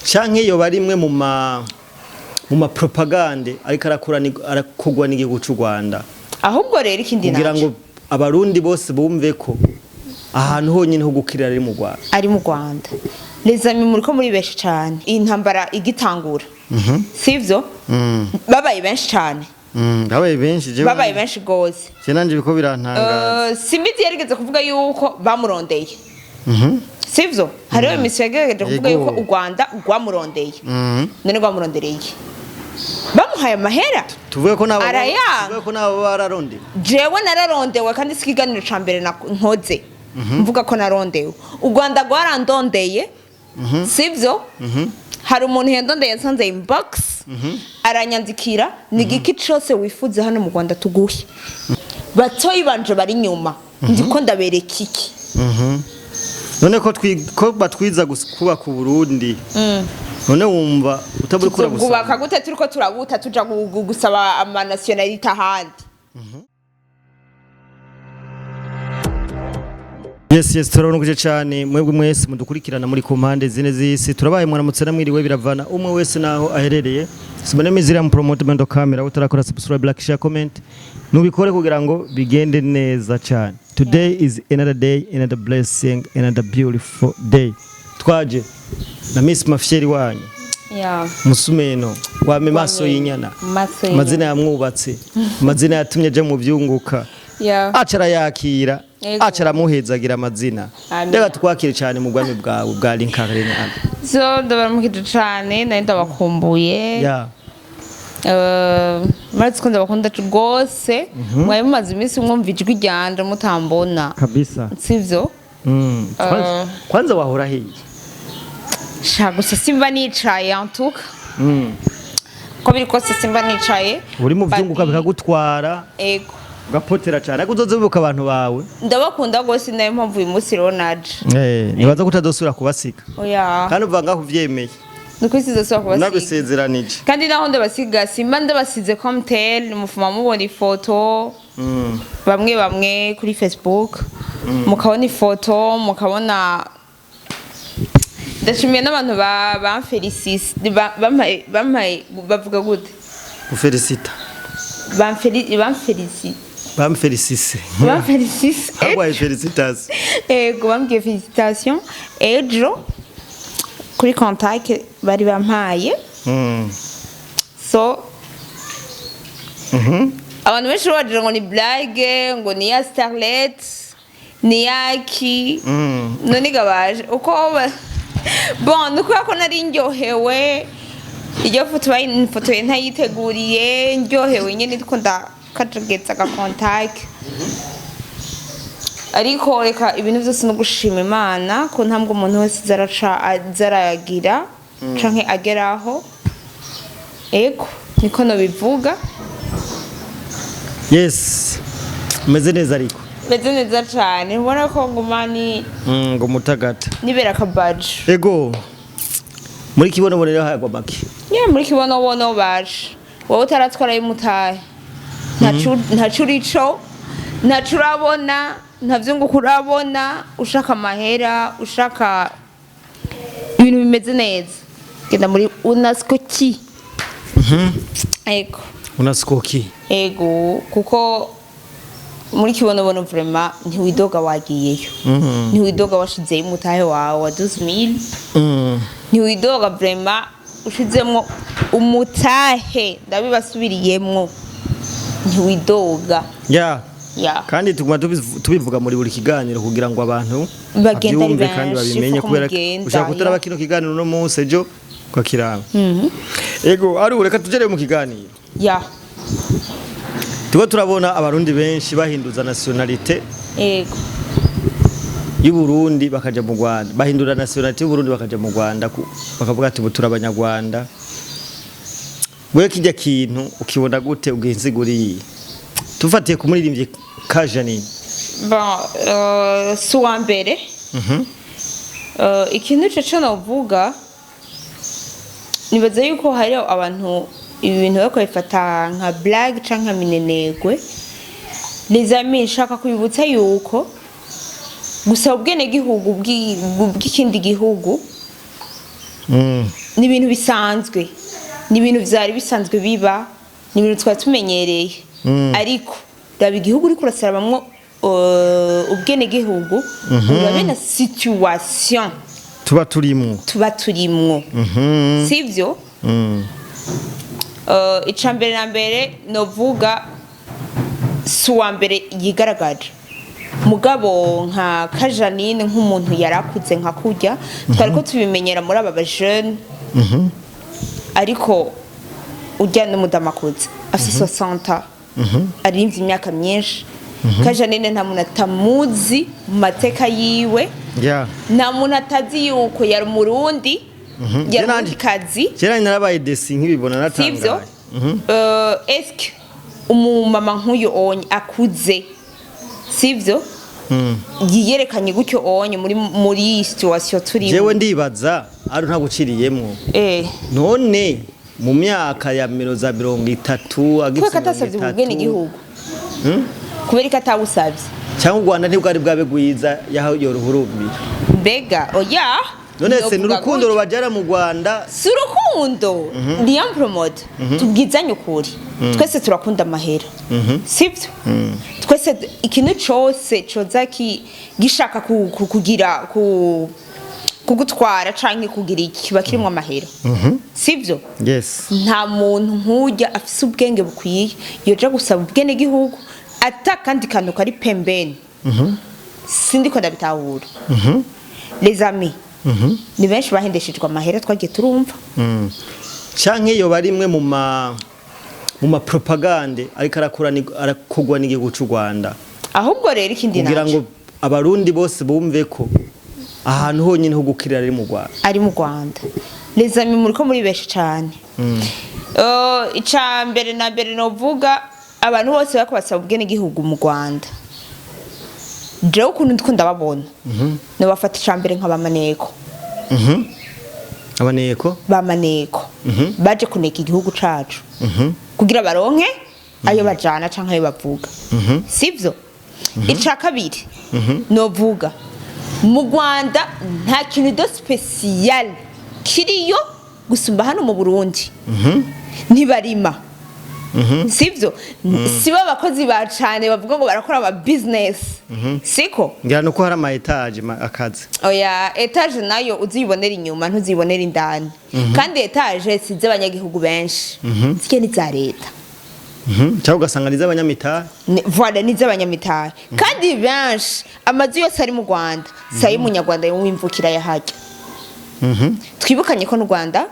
Canke yoba ari imwe mu ma propagande ariko arakora arakogwa n'igihugu c'u Rwanda Ahubwo rero ikindi kugira naco ngo Abarundi bose bumve ko ahantu honyine ho gukirira ari mu Rwanda? Ari mu Rwanda. Les amis, muriko muri benshi cane. Iyi ntambara igitangura, sivyo, babaye benshi cane. Babaye benshi, jewe Babaye benshi gose. Je nanje biko birantangaza. Simbizi yarigeze kuvuga yuko bamurondeye, sivyo? Hariho imisi yagerageje kuvuga yuko u Rwanda rwamurondeye. None rwamurondereye iki? Bamuhaye amahera? Tuvuge ko nabo Arayanga. Tuvuge ko nabo bararondewe. Jewe nararondewe, kandi si ikiganiro ca mbere nkoze mvuga ko narondewe. U Rwanda rwarandondeye, sivyo? Hari umuntu yandondeye, yansanze inbox, aranyandikira: "Ni igiki cose wifuza hano mu Rwanda tuguhe?" Batoyi banje bari inyuma, ndiko ndabereka iki? None ko batwiza kubaka Uburundi, none wumva utaburi kura Tuzobwubaka gute turiko turabuta, tuja gusaba ama nationalité ahandi? Yes, turabonukije cyane mwebwe mwese mudukurikirana muri ku mpande zine z'isi. Turabaye mwaramutse namwiriwe, biravana umwe wese naho aherereye. Sibone mizira mu promote mendo camera, utarakora subscribe, like, share, comment, nubikore kugira ngo bigende neza cyane. Today is another day, another blessing, another beautiful day. Twaje na Miss Mafyeri wanyu, Musumeno wame maso y'inyana. Maso. Amazina yamwubatse, amazina yatumye aja mu byunguka, aca arayakira, aca aramuhezagira amazina. Amen. Reka twakire cyane mu bwami bwawe bwa Lincoln. So ndabaramukije cane, nari ndabakumbuye. Murazi ko ndabakunda rwose. Mwari mumaze iminsi mwumva ijwi ryanje mutambona, Kabisa. sivyo? Kwanza wahora hehe? Sha, gusa simba nicaye antuka. Ko biri kose simba nicaye. Uri mu vyunguka bikagutwara, Ego. ugapotera cyane, ariko uzoze wibuka abantu bawe. Ndabakunda rwose, nayo mpamvu uyu munsi rero naje. Nibaza ko utazosubira kubasiga. Oya. Kandi uva ngaho uvyemeye. Ni ukuri sizosubira kubasiga. Nagusezeranije. Kandi naho ndabasiga, simba ndabasize comme tel. Mufuma mubona ifoto, bamwe bamwe kuri Facebook mukabona ifoto, mukabona. Ndashimiye n'abantu bamfelicise, bampaye, bavuga gute? Gufelicita. Bamfelicise. Bamfelicise. Bamfelicise. Bagwaye félicitations. Ego, bambwiye félicitation ejo kuri contact bari bampaye. So abantu benshi bagira ngo ni blague, ngo ni ya starlet, ni yaki. None gabaje uko bon, ni ukubera ko nari ndyohewe. Iryo foto bayimfotoye ntayiteguriye, ndyohewe nyine, ndiko ndakajegetsa aga contact. Ariko reka, ibintu byose no gushima Imana ko ntambwe umuntu wese zaraca zaragira canke ageraho. Ego, niko nobivuga. Yes, umeze neza ariko? Meze neza cane, ubona ko nguma ni Ngo mutagata. Nibera akabaje. Ego, muri kibonobono rero hayagwa make. Nye muri kibonobono baje, wowe utaratwarayo umutahe, ntaco urico, ntaco urabona, nta vyunguka urabona. Ushaka amahera, ushaka ibintu bimeze neza, genda muri Unaskoki. Ego. Unaskoki. Ego, kuko muri kibonobono vraiment ntiwidoga wagiyeyo, ntiwidoga washizeyo umutahe wawe wa 12000. Ntiwidoga vraiment ushizemwo umutahe, ndabibasubiriyemwo, ntiwidoga. Ya. Kandi tuguma tubivuga muri buri kiganiro kugira ngo abantu Bagenda ari babyumve kandi benshi, babimenye, kuko kubera mugenda, ushaka kutaraba kino kiganiro no munsi, ejo ukakiraba. Ego, ari reka tugere mu kiganiro. Tuba turabona Abarundi benshi bahinduza nationalité y'u Burundi bakaja mu Rwanda, bahindura nationalité y'u Burundi bakaja mu Rwanda, bakavuga ati: "Ubu turi Abanyarwanda." Wewe kijya kintu ukibona gute? Uginsiguriye tufatiye ku muririmbyi Kajanine. Bon, si uwa mbere. Ikintu ico novuga, nibaza yuko hariho abantu ibi bintu bariko babifata nka blague canke nka minenegwe. Les amis, nshaka kubibutsa yuko gusaba ubwenegihugu bw'ikindi gihugu Ni ibintu bisanzwe, ni ibintu vyari bisanzwe biba, ni ibintu twari tumenyereye. Ariko raba igihugu uriko urasabamwo ubwenegihugu, urabe na situation tuba turimwo. Tuba turimwo, sivyo? Ica mbere na mbere novuga, si uwa mbere yigaragaje, mugabo nka Kajanine, nk'umuntu yarakuze nka kurya twari ko tubimenyera muri aba bajene, ariko ujya n'umudamu akuze afite 60, arimvye imyaka myinshi. Kajanine nta muntu atamuzi mu mateka yiwe. Nta muntu atazi yuko yari Umurundi, yari Umurundikazi. Kera narabaye desi nkibibona, Sivyo? natangaye. Eske umumama nk'uyu onye akuze, sivyo, yiyerekanye gutyo onye muri iyi situation turimo? Jewe ndibaza ari ntaguciriyemwo. None mu myaka ya za 30 agifise Kubera ko atasavye 30, ubwenegihugu, kubera ko atawusavye. Cyangwa u Rwanda ntibwari bwabe gwiza yaho yoruhurumbira? Mbega oya. None se ni Novuga urukundo gutyo. rubajyana mu Rwanda? Si urukundo, Liam Promote. Tubwizanye ukuri, twese turakunda amahera, sibyo? Twese ikintu cose coza gishaka kugira kugutwara canke kugira iki, kiba kirimwo amahera, sibyo? Yes. Nta muntu nk'ujya afise ubwenge bukwiye yoja gusaba ubwenegihugu ata kandi kantu kari pembeni. Sindiko ndabitahura. Les amis, ni benshi bahendeshejwe amahera, twagiye turumva. Canke yoba ari imwe mu ma propagande ariko arakora arakogwa n'igihugu c'u Rwanda, Ahubwo rero ikindi kugira naco ngo Abarundi bose bumve ko ahantu honyine ho gukirira ari mu Rwanda? Ari mu Rwanda. Les amis, muriko muri benshi cane. Ica mbere na mbere novuga, abantu bose bariko basaba ubwenegihugu mu Rwanda, jewe ukuntu ndiko ndababona, nobafata ica mbere nk'abamaneko. Abaneko? Bamaneko baje kuneka igihugu cacu kugira baronke ayo bajana canke ayo bavuga, sivyo? Ica kabiri novuga, mu Rwanda nta kintu de spécial kiriyo gusumba hano mu Burundi. Ntibarima, sivyo? Sibo abakozi ba cane bavuga ngo barakora ama business, siko? Ngira nuko hari ama étage akazi. Oya, étage nayo uzibonera inyuma, ntuzibonera indani. Kandi étage si iz'abanyagihugu benshi, zike ni iza leta. Cyangwa ugasanga ni iz'abanyamitari. Voilà, ni iz'abanyamitari. Kandi benshi, amazu yose ari mu Rwanda si ay'Umunyarwanda w'imvukira yahajya. Twibukanye ko n'u Rwanda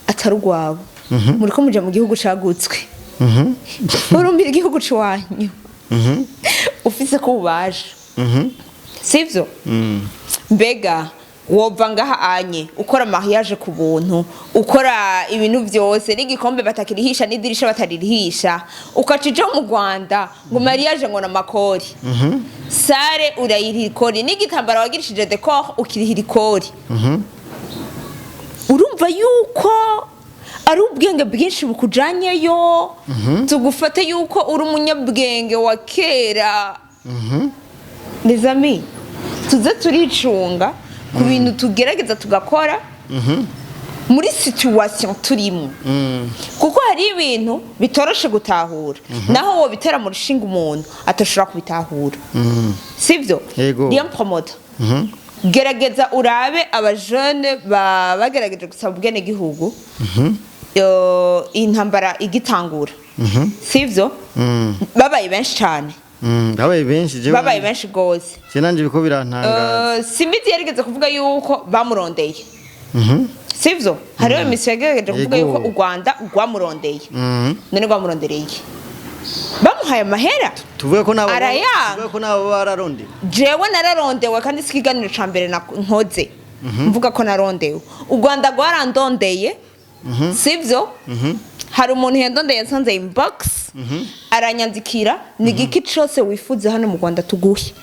atari urwabo. Muriko muja mu gihugu cagutswe, urumbira igihugu ciwanyu ufise ko ububasha, sivyo? Mbega wova ngaha anye ukora mariage ku buntu, ukora ibintu vyose, n'igikombe batakirihisha, n'idirisha bataririhisha, ukaca uja mu Rwanda ngo mariage, ngo namakori, salle urayiriha ikori, n'igitambara wagirishije décor ukirihira ikori? Urumva yuko ari ubwenge bwinshi bukujanyeyo. Tugufate yuko uri umunyabwenge wa kera. Les amis, tuze turicunga ku bintu tugerageza tugakora muri situation turimo, kuko hari ibintu bitoroshe gutahura, naho wo bitera mu rushinga umuntu atashobora kubitahura, sivyo? Yego. Liam Promoter, gerageza urabe abajene bagerageje gusaba ubwenegihugu intambara igitangura, sivyo? Babaye benshi cyane. Babaye benshi, jewe. Babaye benshi gose. Je nanje biko birantangaza. Simbizi yarigeze kuvuga yuko bamurondeye, sivyo? Hariho imisi yagerageje kuvuga yuko u Rwanda rwamurondeye. None rwamurondereye iki? Bamuhaye amahera? Tuvuge ko nabo Arayanga. Tuvuge ko nabo bararondewe. Jewe nararondewe, kandi si ikiganiro ca mbere nkoze mvuga ko narondewe. U Rwanda rwarandondeye, sivyo? Hari umuntu yandondeye, yansanze inbox, aranyandikira: "Ni igiki cose wifuza hano mu Rwanda tuguhe?"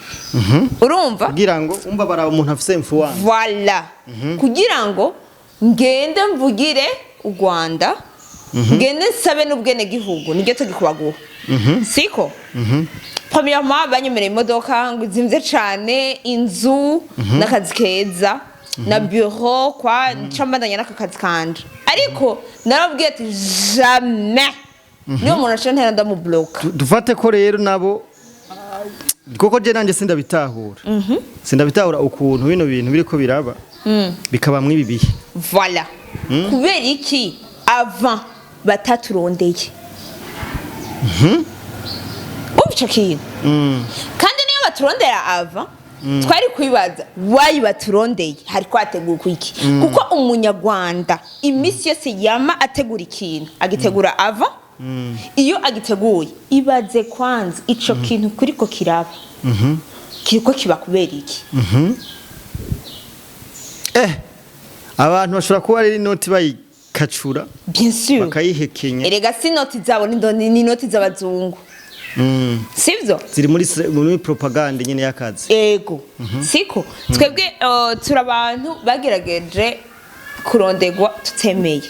Urumva? Kugira ngo umva baraba umuntu afise influence. Voilà, kugira ngo ngende mvugire u Rwanda, ngende nsabe n'ubwenegihugu, niryo tegeko baguha, siko? Premièrement, banyemereye imodoka ngo izimvye cane, inzu n'akazi keza. Na bureau kwa ncambandanya n'aka kazi kanje, ariko narababwiye ati jamais niyo muntu aciye ntera ndamubloka. Dufate ko rero nabo, kuko je nanje sindabitahura, sindabitahura ukuntu bino bintu biriko biraba, bikaba mw'ibi bihe. Voilà, kubera iki avant bataturondeye? Umva ico kintu. Kandi niyo baturondera avant, twari kwibaza why baturondeye, hari kwategurwa iki? Kuko umunyarwanda iminsi yose yama ategura ikintu, agitegura avant. Iyo agiteguye, ibaze kwanza ico kintu kuriko kiraba, kiriko kiba kubera iki? Abantu bashobora kuba rero inoti bayikacura, Bien sûr. bakayihekenya. Erega si inoti zabo, ni inoti z'abazungu, sivyo? Ziri muri propaganda nyene y'akazi. Ego, siko twebwe turi abantu bagerageje kurondegwa tutemeye,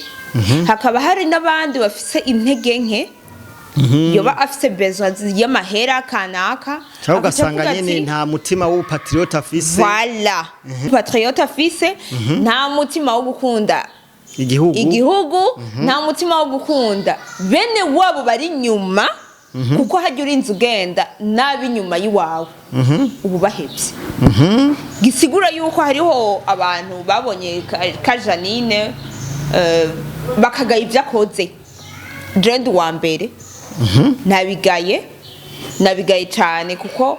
hakaba hari n'abandi bafise intege nke, yoba afise besoin y'amahera kanaka, cyangwa agaca ugasanga avuga nyene ati, nta mutima w'ubupatriote afise. Voilà, patriote afise, nta mutima wo gukunda igihugu. Igihugu, nta mutima wo gukunda bene wabo bari inyuma, kuko hajya urinze ugenda n'ab'inyuma y'iwawe ubu bahebye. Gisigura yuko hariho abantu babonye ka Janine, bakagaya ibyo akoze. Dread wa mbere nabigaye, nabigaye cyane, kuko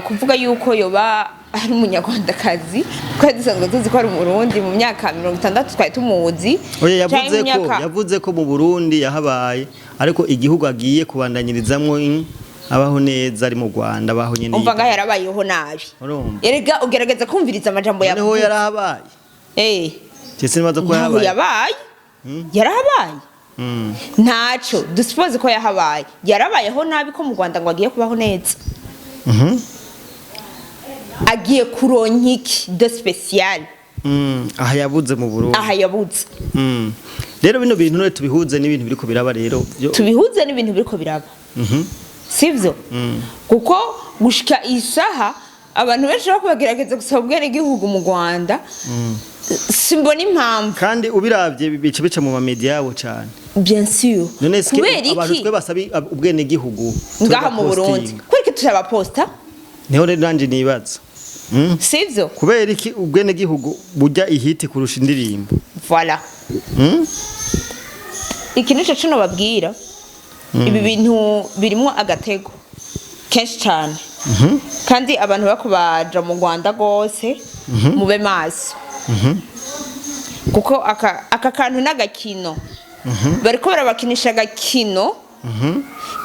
kuvuga yuko yoba ari umunyarwandakazi, twari dusanzwe tuzi ko ari umurundi, mu myaka 60 twari tumuzi. Oya, Canke yavuze mu ko yavuze ko mu Burundi yahabaye, ariko igihugu agiye kubandanyirizamwo abaho neza ari mu Rwanda, abaho nyene. Umva, ngaho yarabayeho nabi. Urumva? Erega ugerageza kumviriza amajambo Noneho yavuze. yarahabaye. Je sinibaza ko Ntaho yahabaye. yabaye, yarahabaye. Ntaco dusuppose ko yahabaye, yarabayeho nabi, ko mu Rwanda ngo agiye kubaho neza. Agiye kuronka iki de spécial? Aha yabuze mu Burundi. Aha yabuze. Rero bino bintu none tubihuze n'ibintu biriko biraba rero Tubihuze n'ibintu biriko biraba, sivyo? Kuko gushika isaha abantu benshi bako bagerageza gusaba ubwenegihugu mu Rwanda, simbona impamvu. Kandi ubiravye bica bica mu mamedia yabo cane. Bien sûr. None eske Kubera abantu iki twe basaba ubwenegihugu ngaha mu Burundi, kubera iki tutabaposta? Niho rero nanje nibaza. Sivyo? Kubera iki ubwenegihugu burya ihiti kurusha indirimbo? Voilà. Iki nico cino babwira, ibi bintu birimwo agatego kenshi cane, kandi abantu bako baja mu Rwanda rwose mube maso, kuko aka kantu n'agakino, bariko barabakinisha agakino,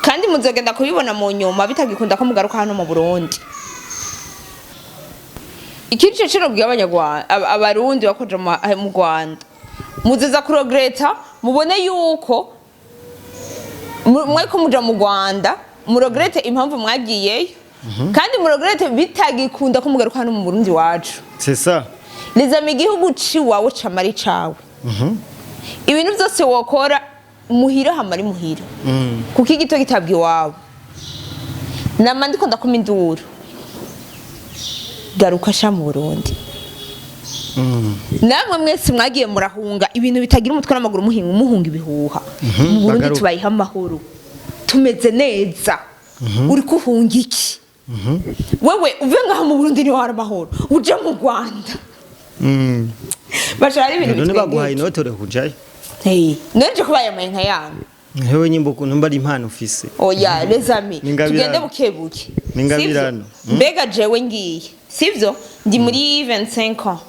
kandi muzogenda kubibona mu nyuma bitagikunda ko mugaruka hano mu Burundi. Ikindi cyo cino bwiye abanyarwanda, abarundi bakoja mu Rwanda, muziza kuregretta, mubone yuko mwariko muja mu Rwanda, muregrette impamvu mwagiyeyo, kandi muregrette bitagikunda ko mugaruka hano mu Burundi wacu. C'est ça. Nizama igihugu ciwawe camara icawe, ibintu byose wokora muhira hamara imuhira, kuko igito gitabwa iwawe. Nama ndiko ndakoma induru, garuka sha mu Burundi. Namwe mwese mwagiye murahunga ibintu bitagira umutwe n'amaguru, muhinga muhunga ibihuha, mu Burundi Bagaruka. tubayeho amahoro, tumeze neza. Uri kuhunga iki wewe? Uve ngaha mu Burundi niho hari amahoro, uje mu Rwanda bashara ibintu None baguhaye bitwengeje. inote ure kujayo? Hey, none kubaye amaye nka yanyu. Hewe nyimbo ukuntu mba ari impano ufise. Oya, les amis, Ni ingabirano. tugende buke buke. Ni ingabirano. Sivyo? Mbega jewe ngiye, sivyo, ndi muri 25 ans,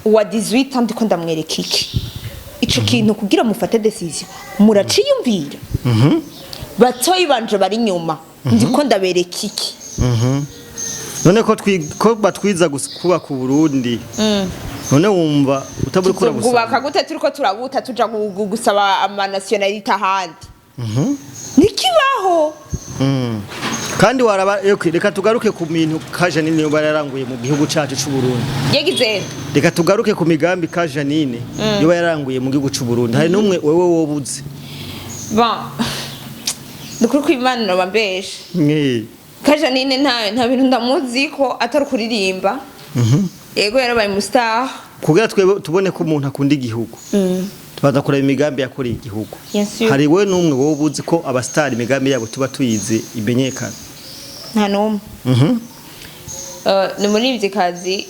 uwa 18 ans ndiko ndamwereka iki? Ico kintu kugira mufate décision muraciyumvira. Batoyi banje bari inyuma, ndiko ndabereka iki? None ko ko batwiza kubaka Burundi, none wumva utaburi kura Tuzobwubaka busanga? gute turiko turabuta tuja gusaba amanationalité ahandi? Nikibaho. Kandi waraba, okay, reka tugaruke ku bintu ka Janine yoba yaranguye mu gihugu cacu c'u Burundi. Yagize? Reka tugaruke ku migambi ka Janine yoba yaranguye mu gihugu c'u Burundi. Hari n'umwe wewe wobuze? Bon, ndukuri kw'Imana noba mbeshe. Ka Janine nta bintu ndamuzi ko atari kuririmba. Yego, yarabaye umustar. Kugira twe tubone ko umuntu akunda igihugu, tubanza kureba imigambi yakoreye igihugu. Bien sûr. Hari we n'umwe wowe uzi ko abasitari imigambi yabo tuba tuyizi imenyekana? Nta n'umwe. Ni umuririmvyikazi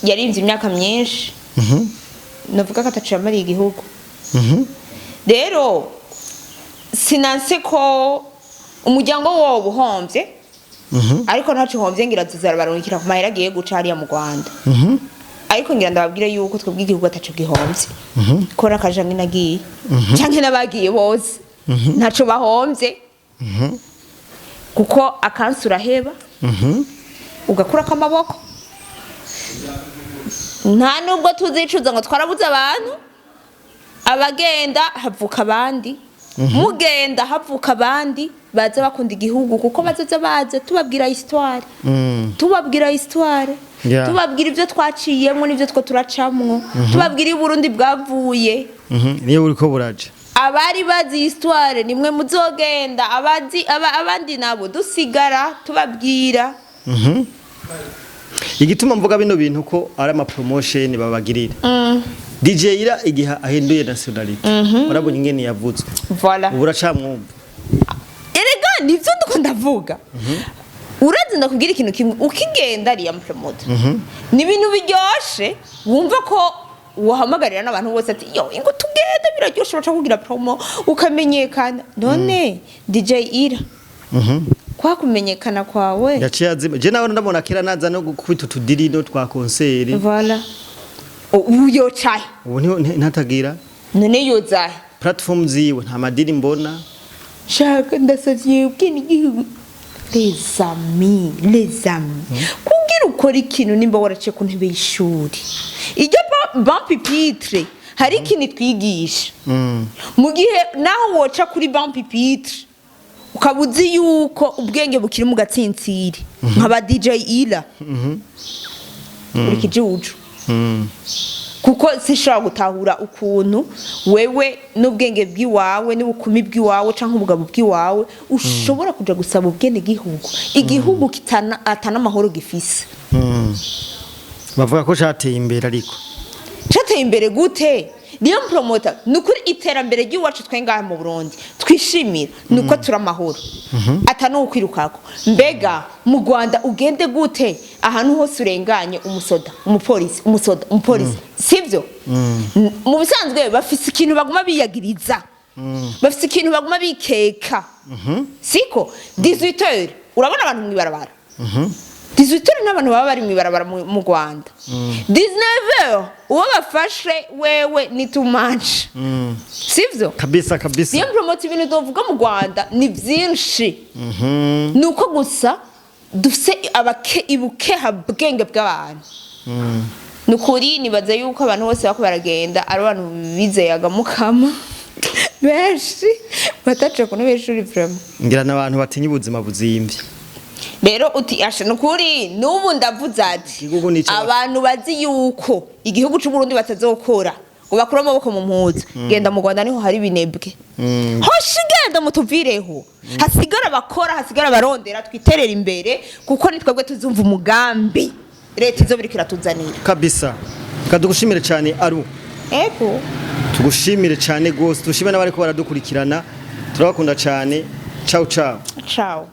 yaririmbye imyaka myinshi, navuga ko ataco yamariye igihugu. Rero sinanse ko umuryango wowo uhombye, ariko ntaco uhombye, ngira tuzarabarungikira ku mahera agiye guca hariya mu Rwanda. Ariko ngira ndababwire yuko twebwe igihugu ataco gihomvye, ko n'akajange nagiye canke n'abagiye bose ntaco bahomvye, kuko akansi uraheba ugakurako amaboko. Nta nubwo tuzicuza ngo twarabuze abantu. Abagenda havuka abandi, mugenda havuka abandi baza bakunda igihugu, kuko bazoza baza tubabwira histoire, tubabwira histoire, tubabwira ibyo twaciyemwo n'ibyo two turacamwo, tubabwira iyo Burundi bwavuye. Niyo buriko buraja. Abari bazi histoire nimwe muzogenda, abazi abandi nabo dusigara tubabwira. Igituma mvuga bino bintu ko ari ama promotion babagirira, DJ Ira igihe ahinduye nationality, urabonye ingene yavuzwe? Voilà. Ubu uracamwumva? Erega nivyo ndiko ndavuga. Urazi, ndakubwira ikintu kimwe: ukigenda ariya promoter ni ibintu biryoshe, wumva ko wahamagarira n'abantu bose ati: "Yo, ingo tugende, biraryoshe." Baca kugira promo ukamenyekana. None DJ Ira, kwa kumenyekana kwawe Yaciye azima. Je nawe ndabona kera naza no gukubita utudirino twa concert. Voilà, ubu yocahe? Ubu niho ntatagira. None yozahe? Platform ziwe nta madiri mbona. Shaka ndasavye ubwenegihugu. Les amis, les amis, kugira ukora ikintu, nimba waraciye ku ntebe y'ishuri, iryo banc pupitre, hari ikintu twigisha. Mu gihe naho woca kuri banc pupitre ukaba uzi yuko ubwenge bukiri mu gatsintsiri nk'aba DJ Ira, uri kijuju, kuko sishobora gutahura ukuntu wewe n'ubwenge bw'iwawe n'ubukumi bw'iwawe canke ubugabo bw'iwawe ushobora kuja gusaba ubwene gihugu, igihugu kitana atana amahoro gifise. Bavuga ko cateye imbere ariko. Cateye imbere gute? Niyo promoter, ni ukuri iterambere ry'iwacu twe ngaha mu Burundi twishimira ni uko turi amahoro, ata n'ukwirukako. Mbega mu Rwanda ugende gute, ahantu hose urenganye umusoda, umupolisi, umusoda, umupolisi, sibyo? Mu bisanzwe bafise ikintu baguma biyagiriza, bafise ikintu baguma bikeka, siko? 18h urabona abantu mw'ibarabara, 18h n'abantu baba bari mw'ibarabara mu Rwanda, 19h uwo bafashe wewe ni too much, sivyo? Kabisa kabisa. Niyo promote, ibintu tuvuga mu Rwanda ni byinshi, ni uko gusa dufise abake ibukeha bwenge bw'abantu. Ni ukuri nibaza yuko abantu bose bako baragenda ari abantu bizeyaga mukama, benshi bataciye ku ntebe y'ishuri vraiment. Ngira n'abantu batinya ubuzima buzimvye. Rero uti asha, ni ukuri n'ubu ndavuze ati Igihugu ni icy'aba- abantu bazi yuko igihugu c'u Burundi batazokora ngo bakure amaboko mu mpuzu, genda mu Rwanda niho hari ibinebwe. Hoshi genda mutuvireho, hasigara abakora, hasigara abarondera, twiterera imbere, kuko ni twebwe tuzumva umugambi leta izo biriko iratuzanira. Kabisa, kadugushimire cyane aru. Ego. Tugushimire cyane gose, dushime n'abariko baradukurikirana, turabakunda cyane. Ciao ciao. Ciao.